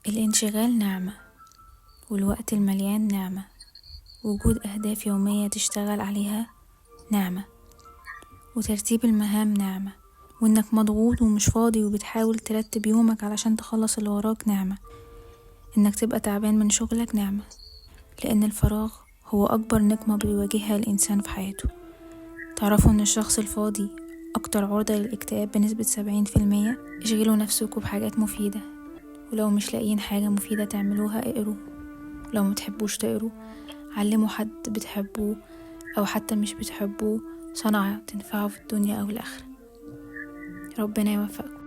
الانشغال نعمة، والوقت المليان نعمة، وجود أهداف يومية تشتغل عليها نعمة، وترتيب المهام نعمة، وإنك مضغوط ومش فاضي وبتحاول ترتب يومك علشان تخلص اللي وراك نعمة، إنك تبقى تعبان من شغلك نعمة، لأن الفراغ هو أكبر نقمة بيواجهها الإنسان في حياته. تعرفوا إن الشخص الفاضي أكتر عرضة للاكتئاب بنسبة 70%؟ اشغلوا نفسكوا بحاجات مفيدة، ولو مش لاقيين حاجة مفيدة تعملوها اقروا، لو متحبوش تقروا علموا حد بتحبوه أو حتى مش بتحبوه صنعة تنفعه في الدنيا أو الآخرة. ربنا يوفقكم.